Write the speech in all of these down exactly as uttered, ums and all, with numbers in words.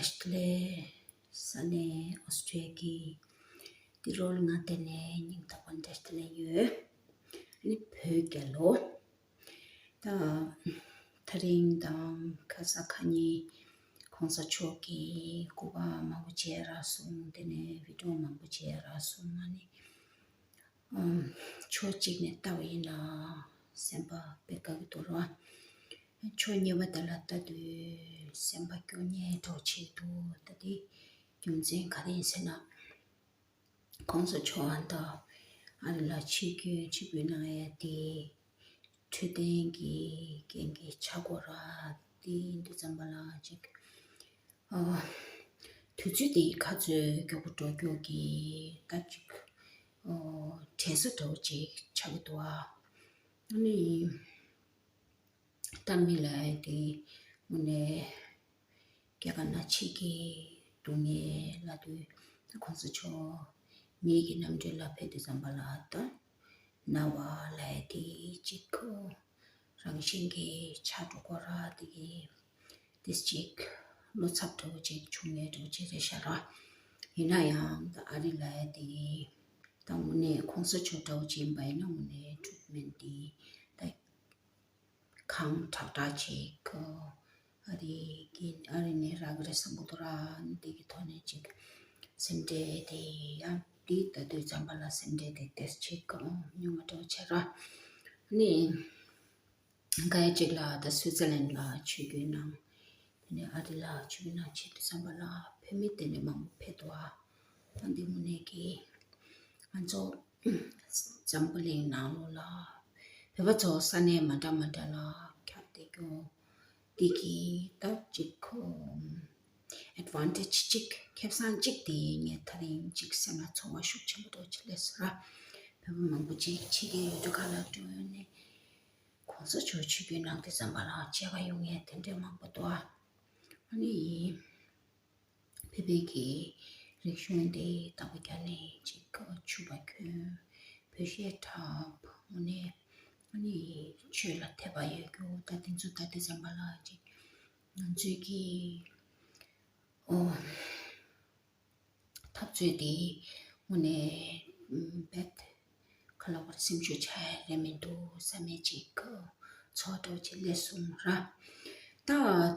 ཨོ་སི་ཊི་ལེ་ས་གནས་ཨོ་སི་ཊི་ལེ་གི་ཏི་རོལ་ང་དེ་ནས་སྙིང་ཐག་པ་འདྲ་ལ་ཡོད། ནི་བོད་རྒྱལ་ལོ། ད་ཐག་རིང་དང་ཁ་ས་ཁ་ཉིན་གོང་ས་མཆོག་གི་སྐུ་པར་མང་པོ་མཇལ་རག་སོང་། དེ་ནས་བི་ཌི་ཡོ་མང་པོ་མཇལ་རག་སོང་། ཨ་ནི་ཕྱོགས་གཅིག་ནས་ལྟ་བ་ཡིན་ན་སེམས་པ་དཔེ་དགའ་གི་འདུག་ར། ཕྱོགས་གཉིས་པ་དེ་ལ་ལྟ་དུས་སེམས་པ་སྐྱོ་ཉེན་འདྲ་བྱེད་འདུག་ད་དེ་རྒྱུ་མཚན་ག་རེ་ཡིན་ཟེར་ན། གོང་ས་མཆོག་ཨ་ད་ཨ་རི་ལ་ཆིབས་བསྒྱུར་ཆིབས་བསྒྱུར་གནང་ཡ་དེ་འཕྲོད་བསྟེན་གྱི་རྐྱེན་གྱིས་ཆགས་དགོས་ར། དེ་ཡིན་དུས་ཙམ་པ་ལ་ཅིག་ཨ། དུས་ཚོད་དེ་ག་ཚོད་མགྱོགས་པོ་འགྲོ་མགྱོགས་ཀྱི་ད་ཅིག་ཨོ། དྲན་གསོ་འདྲ་བོ་ཅིག་ཆགས་ཀྱི་འདུག་ཨ། ཨ་ནི་ད་མི་ལ་ཨེ་དེ་དངོས་གནས་སྐྱེ་རྒ་ན་འཆི་གི་སྡུག་བསྔལ་ལབ་དུས་ད་གོང་ས་མཆོག་མིའི་གི་རྣམ་འཕྲུལ་ལ་ཕེབས་དུས་ཙམ་པ་ལ་ད་ན་བ་ལབ་ཡ་དེ་ཅིག་ཁོ་རང་བཞིན་གྱིས་ཆགས་འགྲོ་གོ་ར། དེ་གི་དེ་ཅིག་བློ་འཚབ་འདྲ་བོ་ཅིག་བྱུང་ཡས་འདྲ་བོ་ཅིག་རེད་ཤག་ར། ཡིན་ན་ཡང་ད་ཨ་རི་ལབ་ཡ་དེ་ད་དངོས་གནས་གོང་ས་མཆོག་འདྲ་བོ་ཅིག་ཡིན་པ་ཡིན་ན་དངོས་གནས་ཊི་རིཊ་མེན་ཊི་དེ་ད་གང་དྲག་དྲག་ཅིག་ཨ་རི་གི་ཨ་རི་ནས་རག་གི་རེད་བསམ་གི་འདུག་ར། འདི་གི་ཐོག་ནས་ཅིག་སེམས་ཁྲལ་དེ་ཡང་འདི་ལྟ་དུས་ཙམ་པ་ལ་སེམས་ཁྲལ་དེ་ཏོག་ཙམ་ཅིག་ཉུང་བ་འདྲ་བོ་བྱས་ར། ནི་འགའ་ཅིག་ལ་ད་སུའི་ཙི་ལན་ལ་ཆིབས་བསྒྱུར་གནང་། དེ་ནས་ཨ་རི་ལ་ཆིབས་བསྒྱུར་གནང་བྱེད་དུས་ཙམ་པ་ལ་བོད་མི་དེ་ནས་མང་པོ་ཕེབས་འདུག་ཨ། ད་འདི་དངོས་གནས་ཀྱི་ང་ཚོ་འཛམ་བུ་གླིང་ནང་ལོགས་ལ་བོད་པ་ཚོ་ས་གནས་མ་འདྲ་མ་འདྲ་ལ་ཁྱབ་བསྡད་རྒྱུ་འདི་གི་ད་ཅིག་ཁོ་ཨེཌ་ཝན་ཊེཇ་ཅིག་ཁེ་བཟང་ཅིག་དེ་ངས་ད་རིང་ཅིག་སེམས་ལ་ཚོར་བ་ཤུགས་ཆེན་པོ་འདྲ་བོ་ཅིག་སླེབས་སོང་ར། བོད་པ་མང་པོ་ཅིག་ཕྱི་རྒྱལ་ཡུལ་གྲུ་ཁག་ལ་འགྲོ་ཡོང་ནས་གོང་ས་མཆོག་ཆིབས་བསྒྱུར་གནང་དུས་ཙམ་པ་ལ་མཇལ་ཁ་ཡོང་མཁན་དེ་འདྲ་མང་པོ་འདུག་ཨ། ཨ་ནི་བོད་པའི་གི་རིག་གཞུང་དེ་རྟག་པར་རྒྱ་ནས་ཅིག་ཕྱུ་པ་གྱོན། བོད་གཞས་འཁྲབ། དངོས་གནས་ཨ་ནི་ཆོས་ལ་དད་པ་ཡོད་རྒྱུ་ད་དེ་ཚོ་ད་དེ་ཙམ་པ་ལ་ཅིག་ང་ཚོའི་གི་ཨོ་འཐབ་རྩོད་དེ་དངོས་གནས་ཨམ་རྦད་ཁ་ལོ་བར་སེམས་ཤུགས་ཆག་ཡ་རེད་མི་འདུག་བསམ་ཡས་ཅིག་ཚོར་བ་འདྲ་བོ་ཅིག་སླེབས་སོང་ར། ད་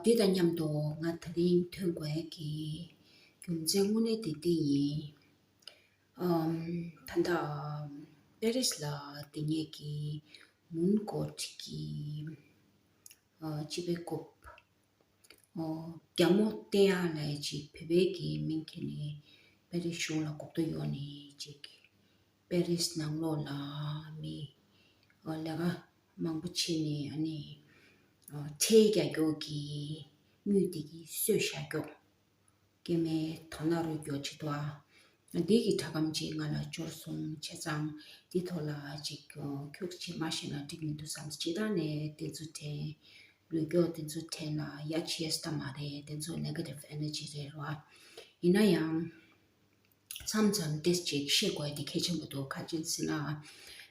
དེ་དང་མཉམ་དུ་ང་ད་རིང་ཐོན་དགོས་ཡ་གི་རྒྱུ་མཚན་དངོས་གནས་དེ་འདི་ཡིན། ཨམ་ད་ལྟ་པེ་རིས་ལ་དེ་ཉིད་ཀྱི་མུན་གོ་ཊི་གི་ཨ་སྤྱི་པའི་རྐུབ། ཨོ་རྒྱ་མོ་བསྟེན་ཡག་ལབ་ཡ་ཅིག་བོད་པའི་གི་མིང་འཁྱེར་ནས་པེ་རིས་གཞུང་ལ་གོ་བསྡུར་ཡོང་ནས་ཅིག་པེ་རིས་ནང་ལོགས་ལ་མི་ཨོ་ལས་ཀ་མང་པོ་བྱས་ནས་ཨ་ནི་ཨོ་ཁྲལ་རྒྱག་རྒྱུ་གི་དངུལ་དེ་གི་གསོས་བཞག་རྒྱུ། སྐྱེ་དམན་དོ་སྣང་རུ་རྒྱོ་ཆེ་དོ་ཨ། འདི་གི་སྒྲ་སྒམ་ཅིག་ང་ལ་འབྱོར་སོང་། བྱས་ཙང་འདི་ཐོག་ལ་ཅིག་ཁྱུག་ཅིག་མ་བཤད་ན་འགྲིག་མི་འདུག་བསམ། སྤྱིར་བཏང་ནས་དེ་ཚོ་དྲན་ལུས་སྐྱོ་དེ་ཚོ་དྲན་ལ་ཡ་ཆེས་ལྟ་མ་རེད། དེ་ཚོ་ནེ་གེ་ཊིབ་ཨེ་ནར་ཇི་རེད་རོ། ཡིན་ན་ཡང་མཚམས་མཚམས་ཏེས་ཅིག་ཤེས་དགོས་དེ་གལ་ཆེན་པོ་འདུག་ག་ཅི་ཟེར་ན་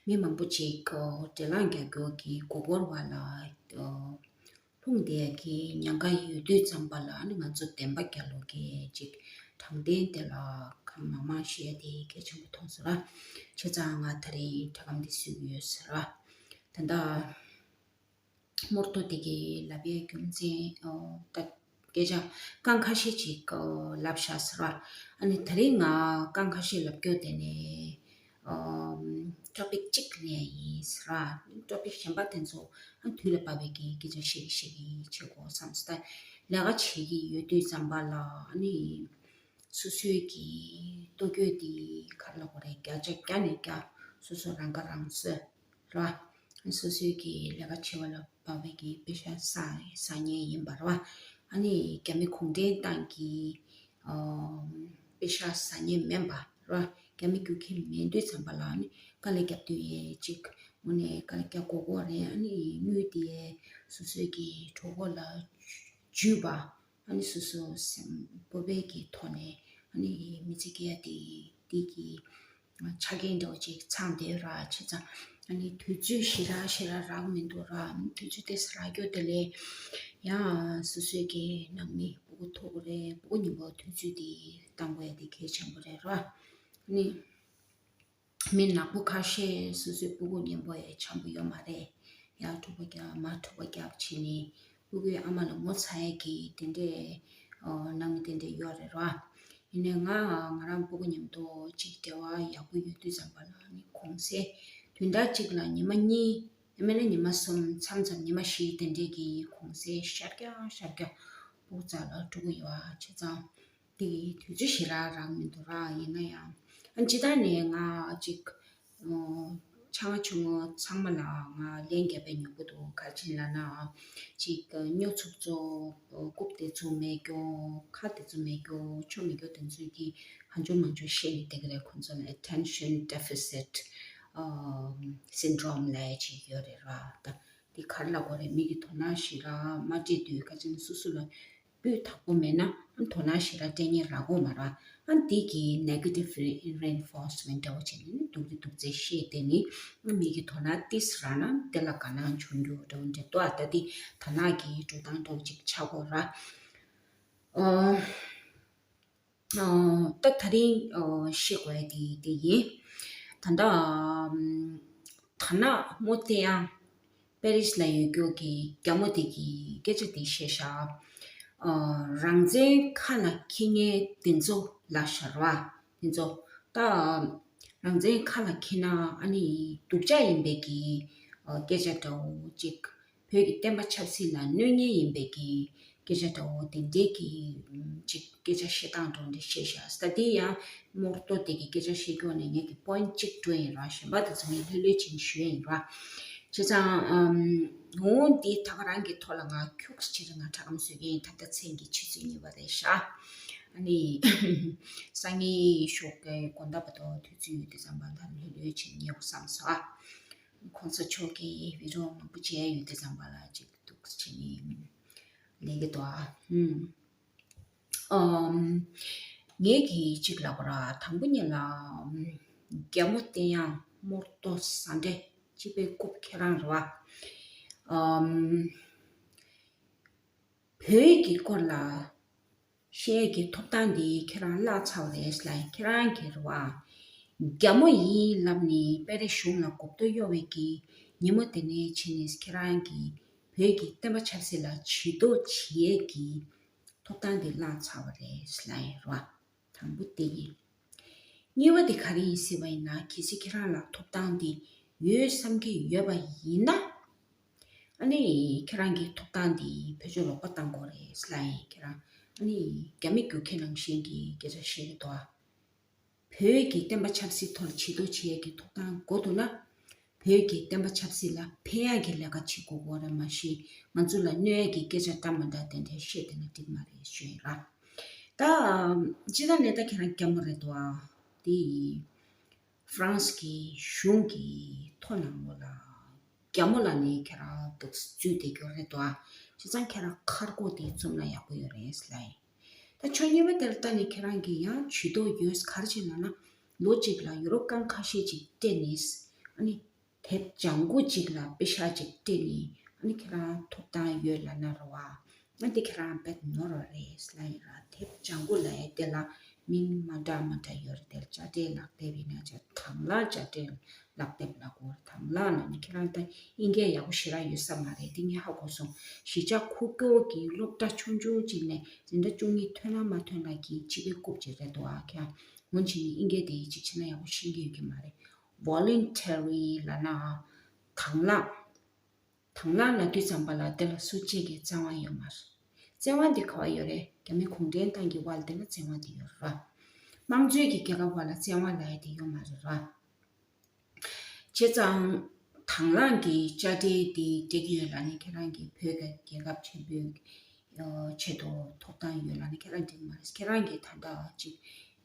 མི་མང་པོ་ཅིག་འགྲེལ་ལམ་རྒྱག་རྒྱུ་གི་མགོ་སྐོར་བ་ལ། ལྷུང་བསྡད་ཀྱི་ཉེན་ཁ་ཡོད་དུས་ཙམ་པ་ལ་ནི་ང་ཚོ་བདེན་པ་རྒྱལ་ལོ་གིས་ཅིག་དྲང་བདེན་དེ་ལ་གང་མང་མང་བཤད་དེ་གལ་ཆེན་པོ་མཐོང་སོང་ར། བྱས་ཙང་ང་ད་རིང་དྲ་སྒམ་འདི་བཟོས་ཡོད་ཟེར་ར། ད་ལྟ་མོར་ཏོ་དེ་གི་ལབ་པའི་རྒྱུ་མཚན་ཨོ་ད་སྐད་ཆ་རྐང་ཁ་ཤས་ཅིག་ཨོ་ལབ་བཞག་ཟེར་ར། ཨ་ནི་ད་རིང་ང་རྐང་ཁ་ཤས་ལབ་རྒྱུ་དེ་ནས། ཨམ་ཊོ་པིག་གཅིག་ལ་ཡིན་ཟེར་ར། ཊོ་པིག་གཞན་པ་དེ་ཚོ་ཨ་དུས་ལ་བབ་པའི་གི་སྐད་ཆ་བཤད་ཀྱི་བཤད་ཀྱི་བྱེད་དགོས་བསམ་སྟེ། ལས་ཀ་བྱེད་ཀྱི་ཡོད་དུས་ཙམ་པ་ལ་ཨ་ནི་སོ་སོའི་གི་ལྟོ་གོས་དེ་ག་རེ་ལབ་དགོས་རེད། བརྒྱ་ཆ་བརྒྱ་ནས་བརྒྱ་སོ་སོ་རང་ཁ་རང་གསོ་ར། སོ་སོའི་གི་ལས་ཀ་བྱེད་པ་ལ་བབ་པའི་གི་པེ་ཤ་ཟ་ཟ་མཁན་ཡིན་པ་ར། ཨ་ནི་རྒྱ་མི་གུང་ཁྲན་ཏང་གི་ཨོ་པེ་ཤ་ཟ་མཁན་མིན་པ་ར། རྒྱ་མི་རྒྱུག་མཁན་མིན་དུས་ཙམ་པ་ལ་ནི་དཀའ་ལས་རྒྱབ་དུས་ཡས་ཅིག་དངོས་གནས་དཀའ་ལས་རྒྱག་དགོས་དགོས་རེད། ཨ་ནི་དངུལ་དེ་སོ་སོའི་གི་གྲོད་ཁོག་ལ་འཇུས་པ། ཨ་ནི་སོ་སོ་སེམས་སྤོབས་པའི་གི་ཐོག་ནས་ཨ་ནི་མི་ཚེ་སྐྱེལ་ཡ་དེ་དེ་གི་ཆ་རྐྱེན་འདྲ་བོ་ཅིག་ཚང་བསྡད་ར། བྱས་ཙང་ཨ་ནི་དུས་ཚོད་ཞེ་དྲག་ཞེ་དྲག་རག་མི་འདུག་ར། དུས་ཚོད་དེ་རག་རྒྱུ་དེ་ལས་ཡང་སོ་སོའི་གི་ནང་མི་ སྤུ་གུ་ཐོབ་ཀྱི་རེད། སྤུ་གུ་ཉིན་པོ་དུས་ཚོད་དེ་བཏང་དགོས་ཡ་དེ་གལ་ཆེན་པོ་རེད་ར། ནི། མི་ནག་པོ་ཁ་ཤས་སོ་སོའི་སྤུ་གུ་ཉིན་པོ་ཡ་འཆམ་པོ་ཡོད་མ་རེད། ཡར་འཁྲུག་པ་རྒྱབ་མར་འཁྲུག་པ་རྒྱབ་བྱས་ནས་སྤུ་གུའི་ཨ་མ་ལ་ངོ་ཚ་ཡ་གི་དེ་འདྲས་ཨོ་གནང་མི་དེ་འདྲས་ཡོད་རེད་ར། ཡིན་ནའི་ང་ང་རང་སྤུ་གུ་མཉམ་དུ་གཅིག་འབྲེལ་བ་ཡག་པོ་ཡོད་དུས་ཙམ་པ་ལ་ནི་གུང་སེང་བདུན་ཕྲག་གཅིག་ལ་ཉི་མ་གཉིས། ཡང་མིན་ན་ཉི་མ་གསུམ། མཚམས་མཚམས་ཉི་མ་བཞི་དེ་འདྲས་ཀྱི་གུང་སེང་ཤར་རྒྱག་ཤར་རྒྱག་སྤུ་གུ་རྩ་ལ་སྤྲོད་ཀྱི་ཡོད་ཨ། བྱས་ཙང་དེ་གི་དུས་ཚོད་ཞེ་དྲག་རག་མི་འདུག་ར། ཡིན་ན་ཡང་ཨ་ཇི་ལྟར་ནས་ང་གཅིག་ཨོ་ཆུང་ངུ་ཆུང་ངུ་ཚང་མ་ལ་ང་ལན་རྒྱབ་པའི་ཉོབ་པོ་འདུག་ག་རེ་བྱས་ལབ་ན་གཅིག་སྨྱོ་ཚུགས་ཚོ་རྐུབ་དེ་ཚོ་མེད་རྒྱུ། ཁ་དེ་ཚོ་མེད་རྒྱུ། ཆོ་མེད་རྒྱུ་དེ་ཚོ་གི་ཧ་ཅང་མང་ཆུང་བཤད་ནས་བསྡད་ཀྱི་རེད། ཁོང་ཚོ་ལ་attention deficit syndrome ལབ་ཅིག་ཡོད་རེད་ར། ད་དེ་ག་རེ་ལབ་དགོས་རེད། མི་གི་དོ་སྣང་ཞེ་དྲག་མ་སྤྲད་དུས་ཁ་ཅིག་སོ་སོ་ལ་སྤུས་དག་པོ་མེད་ན་ཨ་དོ་སྣང་ཞེ་དྲག་སྤྲད་མཁན་རག་གི་མ་རེད། ཨ་འདི་གི་negative reinforcement འདྲ་བོ་བྱས་ནས་ནི་སྡུག་རུ་སྡུག་ཚད་བཤད་དེ་ནི་མི་གི་དོ་སྣང་ཏོག་ཙམ་རག་ན་དེ་ལ་དགའ་སྣང་བྱུང་རྒྱུ་འདྲ་བོ་འདྲ་འདུག་ཨ་ད་དེ་དོ་སྣང་གི་འགྲོ་སྟངས་འདྲ་བོ་ཅིག་ཆགས་ཀྱི་ཡོད་རེད། ཨོ། ཨོ། ད་ད་རིང་ཨོ་བཤད་དགོས་ཡ་དེ་དེ་ཡིན། ད་ལྟ་ཨམ་ད་ནག་མོ་དེ་ཡང་པེ་རིས་ལ་ཡོད་རྒྱུ་གི་རྒྱ་མོ་དེ་གི་སྐད་ཆ་དེ་བཤད་ཤག་ཨོ་རང་བཙན་ཁ་ལ་འཁྱེར་མཁན་དེ་ཚོ་ལ་ཤར་བ་དེ་ཚོ་ད་རང་བཙན་ཁ་ལ་འཁྱེར་ན་ཨ་ནི་སྡུག་ཅག་ཡིན་པའི་གི་ཨོ་སྐད་ཆ་འདྲ་བོ་ཅིག་བོད་ཀྱི་བསྟན་པ་ཆབ་སྲིད་ལ་གནོད་ཉེན་ཡིན་པའི་གི་སྐད་ཆ་འདྲ་བོ་དེ་འདྲའི་གི་ཅིག་སྐད་ཆ་བཤད་སྟངས་འདྲ་བོ་འདི་བཤད་ཤག་ད་དེ་ཡང་མོར་ཏོ་དེ་གི་སྐད་ཆ་བཤད་སྐྱོར་ནས་ངས་ཀྱི་པོ་ཡིན་ཊི་གཅིག་འགྲོ་ཡིན་ར། གཞན་པ་དེ་ཚོ་ངས་ལྷོད་ལྷོད་བྱས་ནས་ཞུ་ཡིན་ར། བྱས་ཙང་ཨམ་འོང་འདི་ད་ག་རང་གི་ཐོག་ལ་ང་ཁྱུག་ཙམ་ཕྱིར་ང་ཁྲ་ཁམ་བཟོས་ཀྱི་ཡིན། ད་ལྟ་མཚན་གྱི་ཆུ་ཚོད་གཉིས་པ་རེད་ཤག་ཨ་ནི་སང་ཉིན་ཞོགས་ཀའི་དགོང་དག་བར་དུ་དུས་ཚོད་ཡོད་དུས་ཙམ་པ་ད་ལྷོད་ལྷོད་བྱས་ནས་ཉལ་དགོས་བསམ་སོང་ཨ། གོང་ས་མཆོག་གིས་བི་ཌི་ཡོ་མང་པོ་མཇལ་ཡོད་དུས་ཙམ་པ་ལ་ཅིག་འདུག་བྱས་ནས་ལེན་གྱི་འདུག་ཨ། ཧུམ། ཨམ། ངས་གི་ཅིག་ལབ་པ་ར། དང་པོ་ཉིད་ལ་ཨམ་རྒྱ་མོ་བསྟན་དབྱངས་རྨོར་ཏོ་ཟ་འདྲེ་སྤྱི་པའི་རྐུབ་ཁྱེད་རང་རེད་བ། ཨམ། བོད་ཀྱི་སྐོར་ལ་བཤད་ཀྱི་ཐོབ་ཐང་འདི་ཁྱེད་རང་བརླག་ཚར་བ་རེད་ལབ་ཡིན། ཁྱེད་རང་གི་རེད་བ། རྒྱ་མོ་ཡིན་ལབ་ནས་པེ་རེ་གཞུང་ལ་མགོ་བཏོག་གཡོག་པའི་གི་ཉིན་མོ་དེ་ནས་བྱས་ནས་ཁྱེད་རང་གིས་བོད་ཀྱི་བསྟན་པ་ཆབ་སྲིད་ལ་བྱེད་དོ་བྱེད་ཡས་ཀྱི་ཐོབ་ཐང་འདི་བརླག་ཚར་བ་རེད་ལབ་ཡིན་རེད་བ། དང་པོ་དེ་ཡིན། གཉིས་པ་དེ་ག་རེ་ཡིན་ཟེར་བ་ཡིན་ན་གལ་སྲིད་ཁྱེད་རང་ལ་ཐོབ་ཐང་འདི་ཡོད་བསམ་གྱི་ཡོད་པ་ཡིན་ན། ཨ་ནི་ཁྱེད་རང་གི་ཐོབ་ཐང་འདི་བེད་སྤྱོད་ལོག་པ་བཏང་དགོས་རེད་ལབ་ཡིན། ཁྱེད་རང་ཨ་ནི་རྒྱ་མི་རྒྱུག་ཁྱི་ནང་བཞིན་གྱི་སྐད་ཆ་བཤད་ཀྱི་འདུག་ཨ། བོད་ཀྱི་བསྟན་པ་ཆབ་སྲིད་ཐོག་ལ་བྱེད་དོ་བྱེད་ཡས་ཀྱི་ཐོབ་ཐང་དགོས་འདུག་ན། བོད་ཀྱི་བསྟན་པ་ཆབ་སྲིད་ལ་ཕན་ཡག་གི་ལས་ཀ་བྱེད་དགོས་དགོས་རེད། མ་གཞི་ང་ཚོ་ལ་གནོད་ཡག་གི་སྐད་ཆ་འདྲ་མི་འདྲ་དེ་འདྲ་བཤད་བསྡད་ན་འགྲིག་མ་རེད་ཞུ་ཡིན་ར། ད་སྤྱིར་བཏང་ནས་ད་ཁྱེད་རང་རྒྱ་མོ་རེད་འདུག་ཨ། དེ་ཡིན། ཧྥ་རན་སི་གི་གཞུང་གི་ཐོ་ནང་ལོགས་ལ་རྒྱ་མོ་ལ་ནི་ཁྱེད་རང་འདུག་འཛུལ་བསྡད་རྒྱུ་རེད་དོ། བྱས་ཙང་ཁྱེད་རང་ཁ་སྒོ་དེ་བཙུམ་ན་ཡག་པོ་ཡོད་རེད་ལབ་ཡིན། ད་ཕྱོགས་གཉིས་པ་དེར་ལྟ་ནས་ཁྱེད་རང་གིས་ཡང་ཇུས་གཏོགས་ཡོད་ག་རེ་བྱས་ན་ན། ལོ་གཅིག་ལ་ཡུ་རོ་རྐང་ཁ་ཤས་ཅིག་སྤྲད་ནས་ཨ་ནི་དེབ་ལྗང་གུ་གཅིག་ལ་པེ་ཤག་ཅིག་སྤྲད་ནས་ཨ་ནི་ཁྱེད་རང་ཐོབ་ཐང་ཡོད་ལབ་ན་རེད་བ། ང་འདི་ཁྱེད་རང་རྦད་ནོར་བ་རེད་ལབ་ཡིན་ར། དེབ་ལྗང་གུ་ལབ་ཡ་དེ་ལ་མིང་མ་འདྲ་མ་འདྲ་ཡོད་རེད། དེ་ལ་དཔྱ་ཁྲལ་ལག་དེབ་ཡིན་ན་བྱས། དང་བླངས་དཔྱ་ཁྲལ་ལག་དེབ་ལབ་དགོས་རེད། དང་བླངས་ལབ་ནི་ཁྱེད་རང་ད་དབྱིན་སྐད་ཡག་པོ་ཞེ་དྲག་ཡོད་ས་མ་རེད། དེ་ངས་ཧ་གོ་སོང་། གཞིས་ཆགས་ཁུག་ཀྱོག་གི་སློབ་གྲྭ་ཆུང་ཆུང་ཅིག་ནས་འཛིན་གྲྭ་བཅུ་གཉིས་ཐོན་ན་མ་ཐོན་ན་གི་སྤྱི་པའི་རྐུབ་ཅིག་རེད་འདུག་ཨ། ཁྱེད་རང་ངོ་ཆེ་ནི་དབྱིན་སྐད་དེ་ཅིག་བྱས་ན་ཡག་པོ་ཤེས་ཀྱི་ཡོད་ཀྱི་མ་རེད། voluntary ལབ་ན་དང་བླངས། དང་བླངས་ལབ་དུས་ཙམ་པ་ལ་དེ་ལ་སུ་གཅིག་གིས་བཙན་དབང་ཡོད་མ་རེད། བཙན་དབང་དེ་ག་བ་ཡོད་རེད། རྒྱ་མི་གུང་ཁྲན་ཏང་གི་དབར་དེ་ལ་བཙན་དབང་དེ་ཡོད་རེད་བ། དམངས་གཙོའི་གི་རྒྱལ་ཁབ་བར་ལ་བཙན་དབང་ལབ་ཡ་དེ་ཡོད་མ་རེད་བ། བྱས་ཙང་དང་བླངས་ཀྱི་དཔྱ་ཁྲལ་དེ་སྤྲད་ཀྱི་ཡོད་ལབ་ནས་ཁྱེད་རང་གིས་བོད་ཀྱི་རྒྱལ་ཁབ་ཆེན་པོའི་ཆེད་དུ་ཐོབ་ཐང་ཡོད་ལབ་ནས་ཁྱེད་རང་འགྲིག་མ་རེད། ཁྱེད་རང་གིས་ད་ལྟ་ཅིག་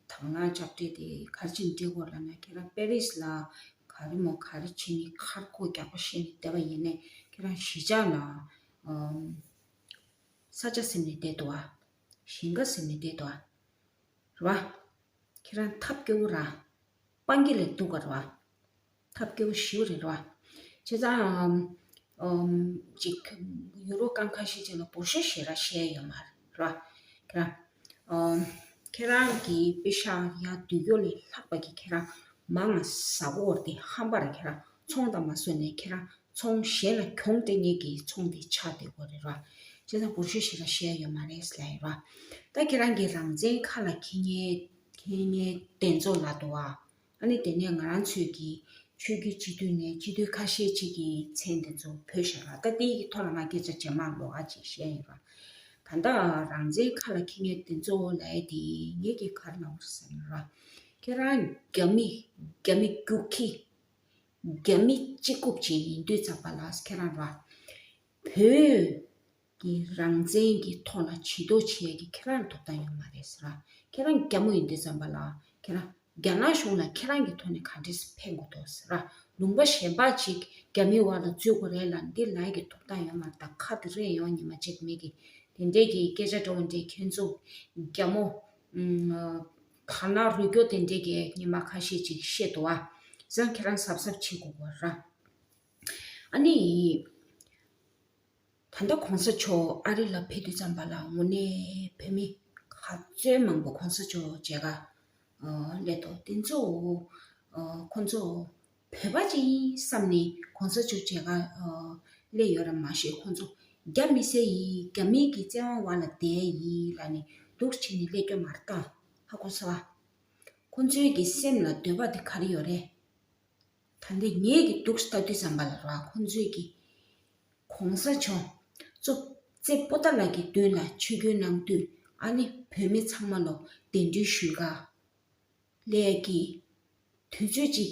དང་བླངས་དཔྱ་ཁྲལ་དེ་ག་རེ་བྱས་ནས་སྤྲད་དགོས་ལབ་ན། ཁྱེད་རང་པེ་རིས་ལ་ག་རེ་མོ་ག་རེ་བྱས་ནས་ཁ་སྒོ་རྒྱག་པ་ཤེས་ནས་བསྡད་པ་ཡིན་ནའི་ཁྱེད་རང་གཞིས་ཆགས་ལ་ཨམ་ས་ཆ་ཟིན་ནས་བསྡད་འདུག་ཨ། ཞིང་ཁ་ཟིན་ནས་བསྡད་འདུག་ཨ། རེད་བ། ཁྱེད་རང་ཐབས་སྐྱོ་བོ་ར། སྤང་གི་ལས་སྡུག་ག་རེད་བ། ཐབས་སྐྱོ་བོ་ཞེ་པོ་རེད་ར། བྱས་ཙང་ཨམ་ཅིག་ཡུ་རོ་རྐང་ཁ་ཤས་ཅིག་ལ་འབོར་ཤོག་ཞེ་དྲག་བཤད་ཡོད་མ་རེད་ར། ཁྱེད་རང་། ཨ། ཁྱེད་རང་གི་པེ་ཤག་ཡར་བསྡུ་རྒྱུ་ལས་ལྷག་པ་གི་ཁྱེད་རང་མང་ང་ཟ་གོ་བར་དེ་ཧམ་པར་ཁྱེད་རང་ཚོང་དང་མ་བཟོས་ནས་ཁྱེད་རང་ཚོང་གཞན་ལ་གྱོང་སྤྲད་མཁན་གྱི་ཚོང་དེ་ཆགས་བསྡད་ཡོད་རེད་ར། བྱས་ཙང་བོར་ཤོག་ཞེ་དྲག་བཤད་ཡོད་མ་རེད་ལབ་ཡོད་ར། ད་ཁྱེད་རང་གི་རང་བཙན་ཁ་ལ་འཁྱེར་མཁན་འཁྱེར་མཁན་དེ་ཚོ་ལ་དོ་ཨ། ཨ་ནི་དེ་ནས་ང་རང་ཚོའི་གི་ཆོས་བརྒྱུད་སྤྱི་འཐུས་ནས་སྤྱི་འཐུས་ཁ་ཤས་ཅིག་གི་མཚན་དེ་ཚོ་བོས་བཞག་ར། ད་དེའི་གི་ཐོག་ལ་ང་སྐད་ཆ་རྗེས་མ་ལོགས་ཀ་ཅིག་བཤད་ཡིན་ར། ད་ལྟ་རང་བཙན་ཁ་ལ་འཁྱེར་མཁན་དེ་ཚོ་ལབ་ཡ་དེ་ངེད་ཀྱི་ག་རེ་ལབ་དགོས་ཟེར་ན་ར། ཁྱེད་རང་རྒྱ་མི་རྒྱ་མི་རྒྱུག་ཁྱི། རྒྱ་མི་གཅིག་རྐུབ་ཅིག་ཡིན་དུས་ཙམ་པ་ལ་ཁྱེད་རང་ར། བོད་ཀྱི་རང་བཙན་གྱི་ཐོག་ལ་བྱེད་དོ་བྱེད་ཡ་གི་ཁྱེད་རང་ཐོབ་ཐང་ཡོད་མ་རེད་ཟེར་ར། ཁྱེད་རང་རྒྱ་མོ་ཡིན་དུས་ཙམ་པ་ལ་ཁྱེད་རང་རྒྱ་ནག་གཞུང་ལ་ཁྱེད་རང་གི་ཐོག་ནས་ག་འདྲས་ཕན་དགོས་འདུག་ཟེར་ར། ལུང་པ་གཞན་པ་ཅིག་རྒྱ་མིའི་འོག་ལ་འཛུལ་དགོས་རེད་ལ་འདི་ལ་ཡ་གི་ཐོབ་ཐང་ཡོད་མ་རེད། ད་ཁ་དེ་རེད་ཡོང་ཉི་མ་གཅིག་མེད་གི་དེ་འདྲས་ཀྱི་སྐད་ཆ་འདྲ་བོ་འདྲས་ཁྱེད་ཚོ་རྒྱ་མོ་ཨུམ། དར་ནག་རུས་སྐྱོ་དེ་འདྲས་ཀྱི་ཉི་མ་ཁ་ཤས་ཅིག་བཤད་འདུག་ཨ། བྱས་ཙང་ཁྱེད་རང་གཟབ་གཟབ་བྱེད་དགོས་ར། ཨ་ནི། ད་ལྟ་གོང་ས་མཆོག་ཨ་རི་ལ་ཕེབས་དུས་ཙམ་པ་ལ་དངོས་གནས་བོད་མི་ག་ཚོད་མང་པོ་གོང་ས་མཆོག་མཇལ་ཁ་སླེབས་འདུག་དེ་ཚོ་ཁོང་ཚོ་བོད་པ་ཅིག་ཡིན་བསམ་ནས་གོང་ས་མཆོག་མཇལ་ཁ་སླེབས་ཡོད་ར་མ་ཤེས། ཁོང་ཚོ་རྒྱ་མི་སེར་ཡིན། རྒྱ་མི་གི་བཙན་དབང་འོག་ལ་བསྡད་ཡིན་ལབ་ནས་འདུག་བྱས་ནས་སླེབས་རྒྱུ་མ་རེད་ད། ཧ་གོ་སོང་ཨ། ཁོང་ཚོའི་གི་སེམས་ལ་འདོད་པ་དེ་ག་རེ་ཡོད་རེད། ད་འདི་ངེད་ཀྱི་འདུག་ལྟ་དུས་ཙམ་པ་ལ་ར་ཁོང་ཚོས་ཀྱི་གོང་ས་མཆོག་གཙོ་བྱས་པོ་ཏཱ་ལ་གི་མདུན་ལ་ཆིབས་བསྒྱུར་གནང་དུས་ཨ་ནི་བོད་མི་ཚང་མ་ལོ་གདན་འདྲེན་ཞུས་ག་ལས་ཀྱི་དུས་ཚོད་ཅིག་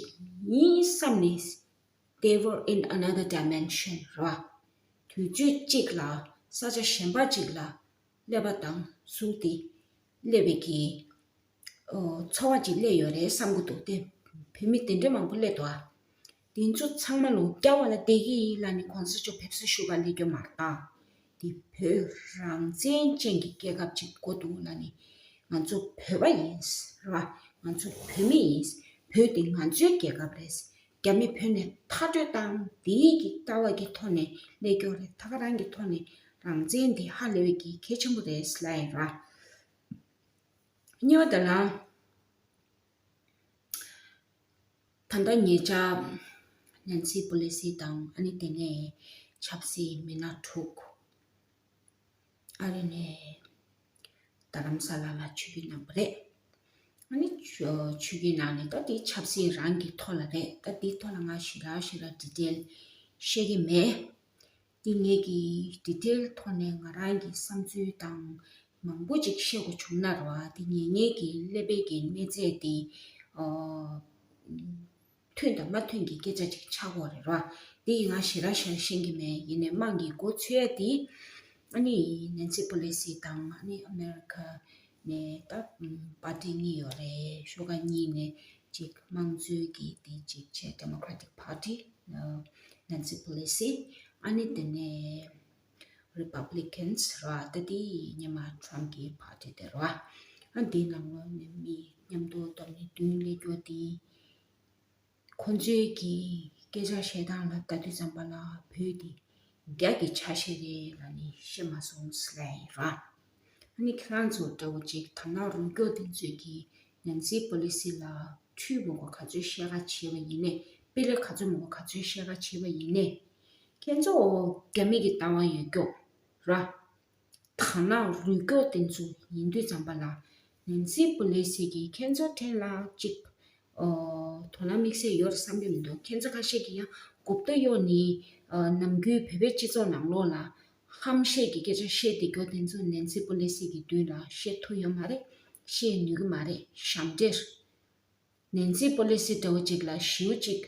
ཡིན་བསམ་ནས། They were in another dimension ར། དུས་ཚོད་ཅིག་ལ་ས་ཆ་གཞན་པ་ཅིག་ལ་སླེབས་པ་དང་གཟུགས་དེ་སླེབས་པའི་གི་ཨོ། འཚོ་བ་ཅིག་སླེབས་ཡོད་རེད་བསམ་གི་འདུག་སྟེ། བོད་མི་དེ་འདྲ་མང་པོ་སླེབས་འདུག་ཨ། དེ་ཚོ་ཚང་མ་ལོ་རྒྱ་བ་ལ་བསྡད་ཀྱི་ཡིན་ལབ་ནས་གོང་ས་མཆོག་ཕེབས་བསུ་ཞུ་ག་སླེབས་རྒྱུ་མ་རེད་ད། འདི་བོད་རང་བཙན་ཅན་གྱི་རྒྱལ་ཁབ་ཅིག་དགོས་འདུག་ལབ་ནས། ང་ཚོ་བོད་པ་ཡིན། རེད་བ། ང་ཚོ་བོད་མི་ཡིན། བོད་འདི་ང་ཚོའི་རྒྱལ་ཁབ་རེད། རྒྱ་མི་བོད་ནས་མཐར་སྐྲོད་བཏང་། འདིའི་གི་ལྟ་བ་གི་ཐོག་ནས་སླེབས་རྒྱུ་རེད། ད་ག་རང་གི་ཐོག་ནས་རང་བཙན་འདི་ཧ་ལས་པའི་གི་གལ་ཆེན་པོ་རེད་ལབ་ཡིན་ར། གཉིས་པ་དེ་ལ། ད་ལྟ་ཉེ་ཆར་ནན་སི་པེ་ལོ་སི་དང་ཨ་ནི་དེ་ནས་ཆབ་སྲིད་མི་སྣ་དྲུག་ཨ་རི་ནས་རྡ་རམ་ས་ལ་ལ་ཆིབས་བསྒྱུར་གནང་བ་རེད། ཨ་ནི་ཆིབས་བསྒྱུར་གནང་ནས་ད་དེ་ཆབ་སྲིད་རང་གི་ཐོག་ལ་རེད། ད་དེའི་ཐོག་ལ་ང་ཞེ་དྲག་ཞེ་དྲག་ཌི་ཊེལ་བཤད་ཀྱི་མེད། འདི་ངེད་ཀྱིས་ཌི་ཊེལ་ཐོག་ནས་ང་རང་གི་བསམ་ཚུལ་དང་མང་པོ་ཅིག་བཤད་དགོས་བྱུང་ན་རེད་བ། འདི་ངེད་ངེད་ཀྱི་ཀླད་པའི་གི་གནས་ཚད་འདི་ཨོ། མཐུན་དང་མ་མཐུན་གྱི་སྐད་ཆ་ཅིག་ཆགས་ཀྱི་ཡོད་རེད་བ། འདི་ཡིས་ང་ཞེ་དྲག་ཞེ་དྲག་ཤེས་ཀྱི་མེད། ཡིན་ནའི་དམངས་ཀྱིས་མགོ་ཚོས་ཡ་འདི་ཨ་ནི་ནན་སི་པེ་ལོ་སི་དང་ཨ་ནི་ཨ་མེ་རི་ཁ་ནས་ད་པར་ཊི་གཉིས་ཡོད་རེད། ཤོག་ཁག་གཉིས་ནས་ཅིག་དམངས་གཙོའི་གི་དེ་ཅིག་བྱས། Democratic Party ནན་སི་པེ་ལོ་སི། ཨ་ནི་དེ་ནས་Republicans ར། ད་དེ་སྔོན་མ་Trump གི་པར་ཊི་དེ་ར། ཨ་དེའི་ནང་ལོགས་ནས་མི་མཉམ་དུ་བསྡོམས་ནས་བདུན་སླེབས་རྒྱུ་དེ། ཁོང་ཚོའི་གི་སྐད་ཆ་བཤད་སྟངས་ལ་ལྟ་དུས་ཙམ་པ་ལ་བོད་དེ་རྒྱ་གི་ཆ་ཤས་རེད་ལབ་ནས་བཤད་མ་སོང་ཟེར་ལབ་ཡིན་ར། ཨ་ནི་ཁྱེད་རང་ཚོ་འདྲ་བོ་ཅིག་དར་ནག་རུས་སྐྱོ་དེ་ཚོས་ཀྱི་ནན་སི་པེ་ལོ་སི་ལ་ཁྲུས་མོ་གོ་ག་ཚོད་བཤད་ག་བྱས་པ་ཡིན་ནའི། དཔེ་ལེགས་ག་ཚོད་མོ་གོ་ག་ཚོད་བཤད་ག་བྱས་པ་ཡིན་ནའི། ཁྱེད་ཚོ་རྒྱ་མི་གི་ལྟ་བ་ཡོད་སྐྱོ་ར། དར་ནག་རུས་སྐྱོ་དེ་ཚོ་ཡིན་དུས་ཙམ་པ་ལ་ནན་སི་པེ་ལོ་སི་གིས་ཁྱེད་ཚོ་འཕྲིན་ལ་གཅིག་ཨོ། དོ་སྣང་དམིགས་བསལ་ཡོད་རེད་བསམ་གྱི་མི་འདུག་ཁྱེད་ཚོ་ཁ་ཤས་ཀྱིས་ཡང་མགོ་བརྡ་གཡོག་ནི། ཨ། ནམ་རྒྱུན་བོད་པའི་སྤྱི་ཚོགས་ནང་ལོགས་ལ་ཧམ་བཤད་ཀྱི་སྐད་ཆ་བཤད་བསྡད་རྒྱུ་དེ་ཚོ་ནན་སི་པེ་ལོ་སི་གི་མདུན་ལ་བཤད་ཐུབ་ཡོད་མ་རེད། བཤད་ནུས་ཀྱི་མ་རེད། ཞབས་འདྲེན། ནན་སི་པེ་ལོ་སི་འདྲ་བོ་ཅིག་ལ་ཞེ་པོ་ཅིག་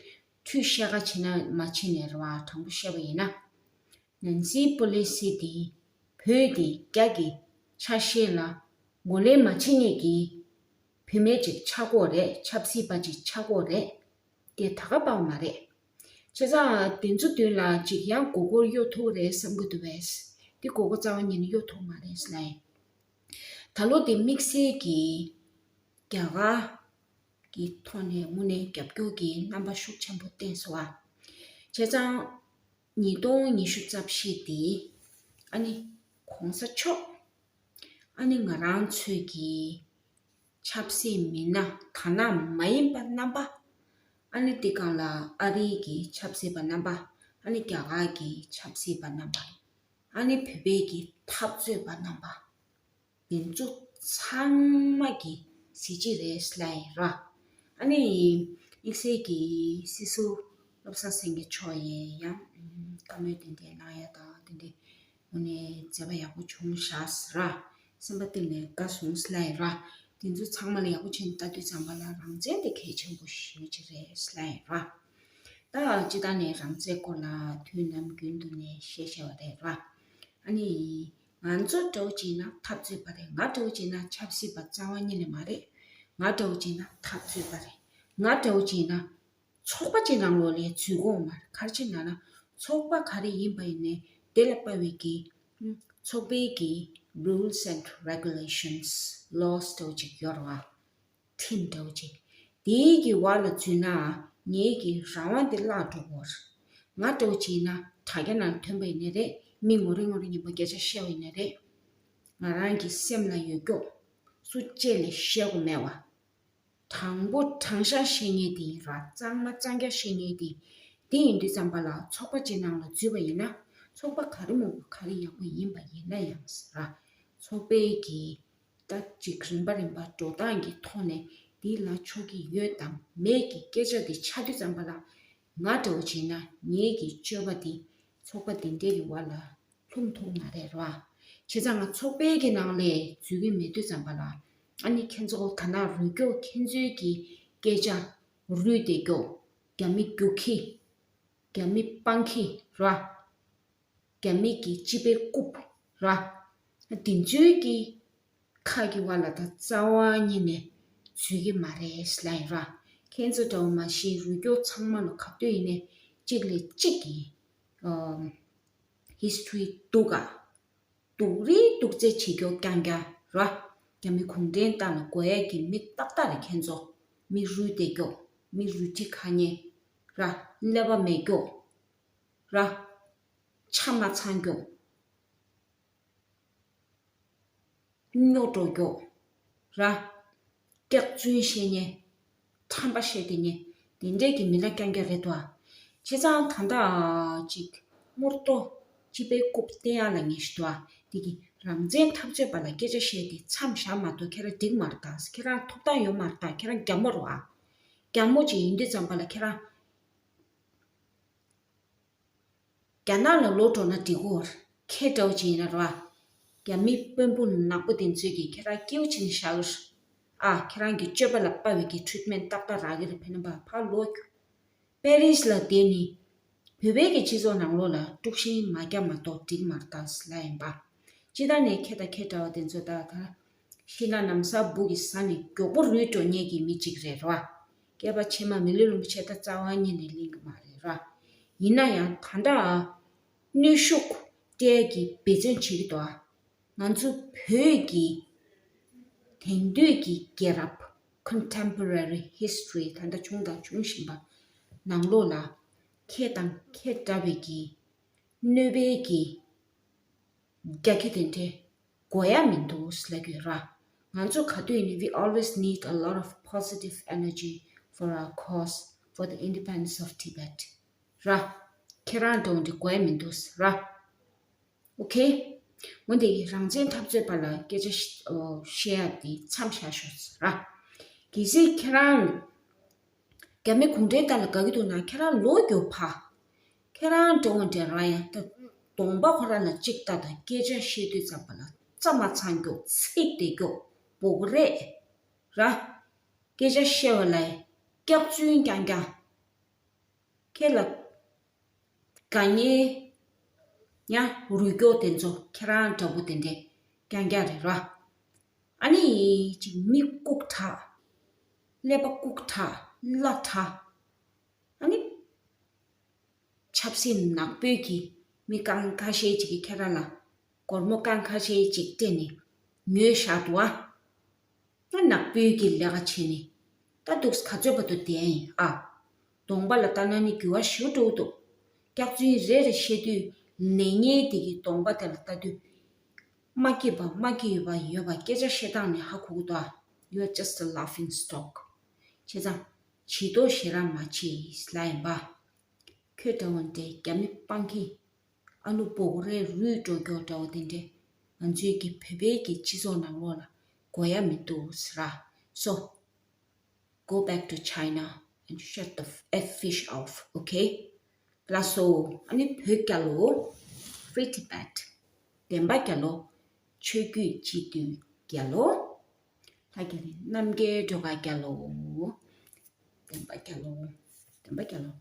ཁྲུས་བཤད་ག་བྱེད་ན་མ་བྱེད་ནས་རེད་བ། དྲང་པོ་བཤད་པ་ཡིན་ན། ནན་སི་པེ་ལོ་སི་དེ་བོད་དེ་རྒྱ་གི་ཆ་ཤས་ལ་ངོས་ལེན་མ་བྱེད་མཁན་གྱི་བུད་མེད་ཅིག་ཆགས་ཀྱི་ཡོད་རེད། ཆབ་སྲིད་པ་ཅིག་ཆགས་ཀྱི་ཡོད་རེད། དེ་ད་ག་དཔའ་བོ་མ་རེད། བྱས་ཙང་དེ་ཚོ་མདུན་ལ་ཅིག་ཡང་མགོ་སྐོར་གཡོག་ཐུབ་རེད་བསམ་གྱི་འདུག་པས། དེ་མགོ་སྐོར་རྩ་བ་ཉིད་ནས་གཡོག་ཐུབ་མ་རེད་ལབ་ཡིན། ད་ལོ་དེ་དམིགས་བསལ་གྱི་རྒྱ་གར་གྱི་ཐོག་ནས་དངོས་གནས་རྒྱབ་སྐྱོར་གྱི་རྣམ་པ་ཤུགས་ཆེན་པོ་བསྟན་སོང་བ། བྱས་ཙང་ཉིས་སྟོང་ཉི་ཤུ་རྩ་བཞི་དེ་ཨ་ནི་གོང་ས་མཆོག་ ཨ་ནི་ང་རང་ཚོའི་གི་ཆབ་སྲིད་མི་སྣ་དག་སྣང་མ་ཡིན་པ་རྣམ་པ། ཨ་ནི་དེ་སྒང་ལ་ཨ་རིའི་གི་ཆབ་སྲིད་པ་རྣམ་པ། ཨ་ནི་རྒྱ་གར་གྱི་ཆབ་སྲིད་པ་རྣམ་པ། ཨ་ནི་བོད་པའི་གི་འཐབ་རྩོད་པ་རྣམ་པ། དེ་ཚོ་ཚང་མ་གི་གཟི་བརྗིད་རེད་ལབ་ཡིན་ར། ཨ་ནི་དམིགས་བསལ་གྱི་སྲིད་ཟུར་བློ་བཟང་སེང་གེ་མཆོག་ཡིན་ཡང་བཀའ་མོལ་དེ་འདྲའི་གནང་ཡ་དང་དེ་འདྲའི་དངོས་གནས་མཛད་པ་ཡག་པོ་བྱུང་ཤག་ཟེར་ར། སེམས་པ་གཏིང་ནས་དགའ་སོང་ལབ་ཡིན་ར། དེ་ཚོ་ཚང་མ་ལ་ཡག་པོ་བྱས་ནས་ལྟ་དུས་ཙམ་པ་ལ་རང་བཙན་དེ་གལ་ཆེན་པོ་ཞེ་པོ་ཅིག་རེད་ལབ་ཡིན་ར། ད་སྤྱིར་བཏང་ནས་རང་བཙན་སྐོར་ལ་དུས་ནམ་རྒྱུན་དུ་ནས་བཤད་བཤད་པ་རེད་ར། ཨ་ནི། ང་ཚོ་འདྲ་བོ་བྱས་ན་འཐབ་རྩོད་པ་རེད། ང་འདྲ་བོ་བྱས་ན་ཆབ་སྲིད་པ་རྩ་བ་ཉིད་ནས་མ་རེད། ང་འདྲ་བོ་བྱས་ན་འཐབ་རྩོད་པ་རེད། ང་འདྲ་བོ་བྱས་ན་ཚོགས་པ་ཅིག་ནང་ལོགས་ལ་འཛུལ་དགོས་མ་རེད། ག་རེ་བྱས་ན་ན་ཚོགས་པ་ག་རེ་ཡིན་པ་ཡིན་ནའི་དེ་ལ་དཔག་པའི་གི་ཚོགས་པའི་གི་rules and regulations, laws འདྲ་བོ་ཅིག་ཡོད་རེད་བ། ཁྲིམས་འདྲ་བོ་ཅིག་དེའི་གི་བར་ལ་འཛུལ་ན་ངའི་གི་རང་དབང་དེ་བརླག་འགྲོ་གི་རེད། ང་འདྲ་བོ་བྱས་ན་དྲ་རྒྱ་ནང་ཐོན་པ་ཡིན་ནའི་རེད། མི་ངོ་རེ་ངོ་རེ་མཉམ་པོ་སྐད་ཆ་བཤད་པ་ཡིན་ནའི་རེད། ང་རང་གི་སེམས་ལ་ཡོད་རྒྱུ། སུ་གཅིག་ལ་བཤད་དགོས་མེད་པ། དྲང་པོ་དྲང་བཞག་བཤད་མཁན་དེ་ཡིན་ར། གཙང་མ་གཙང་རྐྱང་བཤད་མཁན་དེ། དེ་ཡིན་དུས་ཙམ་པ་ལ་ཚོགས་པ་གཅིག་ནང་ལ་འཛུལ་བ་ཡིན་ན་ཚོགས་པ་ག་རེ་མང་པོ་ག་རེ་ཡག་པོ་ཡིན་པ་ཡིན་ན་ཡང་ཟེར་ར། ཚོགས་པའི་གི་ད་ཅིག་རིམ་པ་རིམ་པ་འགྲོ་སྟངས་ཀྱི་ཐོག་ནས་འདི་ལ་ཆོག་གི་ཡོད་དམ་མེད་ཀྱི་སྐད་ཆ་འདི་ཆགས་དུས་ཙམ་པ་ལ་ང་འདྲ་བོ་བྱས་ན་ངའི་གི་སྤྱོད་པ་འདི་ཚོགས་པ་འདི་འདྲའི་གི་བར་ལ་ལྷུང་ཐུབ་མ་རེད་ར། བྱས་ཙང་ང་ཚོགས་པའི་གི་ནང་ལ་འཛུལ་གི་མེད་དུས་ཙམ་པ་ལ་ཨ་ནི་ཁྱེད་ཚོ་ད་ནང་རུ་སྐྱོ་ཁྱེད་ཚོའི་གི་སྐད་ཆ་རུལ་བསྡད་རྒྱུ། རྒྱ་མི་རྒྱུག་ཁྱི། རྒྱ་མི་སྤང་ཁྱི་ར། རྒྱ་མི་གི་སྤྱི་པའི་རྐུབ་ར། དེ་ཚོའི་གི་ཁ་གི་བར་ལ་ད་རྩ་བ་ཉིད་ནས་འཛུལ་གི་མ་རེད་ལབ་ཡིན་ར། ཁྱེད་ཚོ་འདྲ་བོ་མ་གཞི་རུ་སྐྱོ་ཚང་མ་ལ་ག་དུས་ཡིན་ནའི་གཅིག་ལས་གཅིག་གི་ཨམ་history་སྡུག་ག་སྡུག་རེད། སྡུག་ཚད་བྱེད་རྒྱུ་རྐྱང་རྐྱང་ར། རྒྱ་མི་གུང་ཁྲན་ཏང་ལ་དགོས་ཡས་ཀྱི་མི་ཏག་ཏག་རེད་ཁྱེད་ཚོ། མི་རུལ་བསྡད་རྒྱུ། མི་རུལ་དྲི་ཁ་ཉན་ར། ཀླད་པ་མེད་རྒྱུ་ར། ཆ་མ་ཚང་རྒྱུ། རྙོག་འགྲོ་རྒྱུ་ར། སྐྱག་རྫུན་བཤད་མཁན། ཁྲམ་པ་བཤད་བསྡད་མཁན་དེ་འདྲས་ཀྱི་མི་སྣ་རྐྱང་རྐྱང་རེད་དོ། བྱས་ཙང་ད་ལྟ་ཅིག་མུར་ཏོ་སྤྱི་པའི་རྐུབ་བསྟན་ཡག་ལ་ངེས་ཤིག་དོ། དེ་གི་རང་བཙན་འཐབ་རྩོད་པ་ལ་སྐད་ཆ་བཤད་དེ་མཚམས་བཞག་མ་གཏོགས་ཁྱེད་རང་འགྲིག་མ་རེད་ད། ཁྱེད་རང་ཐོབ་ཐང་ཡོད་མ་རེད་ད། ཁྱེད་རང་རྒྱ་མོ་རེད་བ། རྒྱ་མོ་ཅིག་ཡིན་དུས་ཙམ་པ་ལ་ཁྱེད་རང་རྒྱ་ནག་ལ་ལོག་འགྲོ་ན་འགྲིག་གོ། ཁྱེད་འདྲ་བོ་ཅིག་ཡིན་ན་རེད་བ། རྒྱ་མི་དཔོན་པོ་ནག་པོ་དེ་ཚོས་ཀྱིས་ཁྱེད་རང་སྐྱིད་པོ་བྱས་ནས་བཞག་གི་རེད། ཨ་ཁྱེད་རང་གི་སྤྱོད་པ་ལ་དཔག་པའི་གི་treatment་ཏག་ཏག་རག་གི་རེད། ཕ་ནི་ཕ་ཕར་ལོག་རྒྱུ། པེ་རིས་ལ་བསྡད་ནི། བོད་པའི་གི་སྤྱི་ཚོགས་ནང་ལོགས་ལ་དཀྲུག་ཤིང་མ་རྒྱག་མ་གཏོགས་འགྲིག་མ་རེད་ད་ཟེར་ལབ་ཡིན་པ། སྤྱིར་བཏང་ནས་ཁྱེད་དང་ཁྱེད་འདྲ་བ་དེ་ཚོ་ད་ད་ཤི་ན་ན་བཟའ་སྦུག་གི་ཟ་ནས་མགྱོགས་པོ་རུལ་འགྲོ་མཁན་གྱི་མི་གཅིག་རེད་རོ། སྐྱེས་པ་ཕྱི་མ་མི་ལུས་རིན་པོ་ཆེ་ད་རྩ་བ་ཉིད་ནས་ལེན་གི་མ་རེད་རོ། ཡིན་ན་ཡང་ད་ལྟ་གནོན་ཤུགས་སྤྲད་ཀྱི་འབད་བརྩོན་བྱེད་ཀྱི་འདུག་ང་ཚོ་བོད་ཀྱི་དེང་དུས་ཀྱི་རྒྱལ་རབས་contemporary history ད་ལྟ་བྱུང་དང་འབྱུང་བཞིན་པ་ནང་ལོགས་ལ་ཁྱེད་དང་ཁྱེད་འདྲ་བའི་གི་གནོད་པའི་གི་རྒྱ་ཁྱི་དེ་འདྲའི་དགོས་ཡ་མི་འདུག་ལབ་ཀྱི་ཡོད་ར། ང་ཚོ་ག་དུས་ཡིན་ནའི་we always need a lot of positive energy for our cause for the independence of Tibet. ར། ཁྱེད་རང་འདྲ་བོ་འདི་དགོས་ཡ་མི་འདུག་ར། ཨོ་ཁེ། འོན་ཏེ་རང་བཙན་འཐབ་རྩོད་པ་ལ་སྐད་ཆ་བཤད་ཡ་འདི་མཚམས་བཞག་ཤོག་ར། གལ་སྲིད་ཁྱེད་རང་རྒྱ་མི་གུང་ཁྲན་ཏང་ལ་དགའ་གི་འདུག་ན་ཁྱེད་རང་ལོག་རྒྱུ་ཕ། ཁྱེད་རང་འདྲ་བོ་འདྲ་ར་ཡང་ད་གདོང་པ་ཁོ་རང་ལ་གཅིག་ལྟ་དང་སྐད་ཆ་བཤད་དུས་ཙམ་པ་ལ་རྩ་མ་ཚང་རྒྱུ་ཚིག་དེ་རྒྱུ་བོ་གོ་རེད་ར། སྐད་ཆ་བཤད་པ་ལ་སྐྱག་རྫུན་རྐྱང་རྐྱང་། ཁྱེད་ལ་དགའ་ཉེ་ཡང་རུས་སྐྱོ་དེ་ཚོ་ཁྱེད་རང་འདྲ་པོ་དེ་འདྲས་རྐྱང་རྐྱང་རེད་ར། ཨ་ནི་ཅིག་མི་ལྐུགས་དྲགས། ཀླད་པ་ལྐུགས་དྲགས་བླ་དྲགས། ཨ་ནི་ཆབ་སྲིད་ནག་པོའི་གི་མི་རྐང་ཁ་ཤས་ཅིག་གིས་ཁྱེད་རང་ལ་སྒོར་མོ་རྐང་ཁ་ཤས་ཅིག་སྤྲད་ནས་ཉོས་བཞག་འདུག་ཨ། ང་ནག་པོའི་གི་ལས་ཀ་བྱས་ནས་ད་འདུག་ག་ཚོད་བར་དུ་བསྡད་ཡིན་ཨ། གདོང་པ་ལ་ལྟ་ན་ནི་འགྱུར་བ་ཞེ་པོ་འགྲོ་གི་འདུག་སྐྱག་རྫུན་རེ་རེ་བཤད་དུས་ལས་ངན་དེ་གི་གདོང་པ་དེ་ལ་ལྟ་དུས། མ་སྐྱིད་པ་མ་སྐྱིད་ཡོད་པ་ཡོད་པ་སྐད་ཆ་བཤད་སྟངས་ནི་ཧ་གོ་གི་འདུག You are just a laughing stock. བྱས་ཙང་བྱི་དོ་ཞེ་དྲག་མ་བྱེད་ལབ་ཡིན་པ། ཁྱོད་འདྲ་བོ་འདྲའི་རྒྱ་མི་སྤང་ཁྱི། ཨ་ལུ་སྦོ་རེ་རུལ་འགྲོ་མགྱོགས་འདྲ་བོ་དེ་འདྲས་ང་ཚོའི་གི་བོད་པའི་གི་སྤྱི་ཚོགས་ནང་ལོགས་ལ་དགོས་ཡ་མི་འདུག་ཟེར་ར། So, go back to China and shut the f- F fish off, okay? ལགས་སོ། ཨ་ནི་བོད་རྒྱལ་ལོ། Free Tibet. བདེན་པ་རྒྱལ་ལོ། ཆོས་བརྒྱུད་སྤྱི་འཐུས་རྒྱལ་ལོ། ལྷ་རྒྱལ་ལོ། རྣམ་རྒྱལ་སྒྲོལ་དཀར་རྒྱལ་ལོ། བདེན་པ་རྒྱལ་ལོ། བདེན་པ་རྒྱལ་ལོ།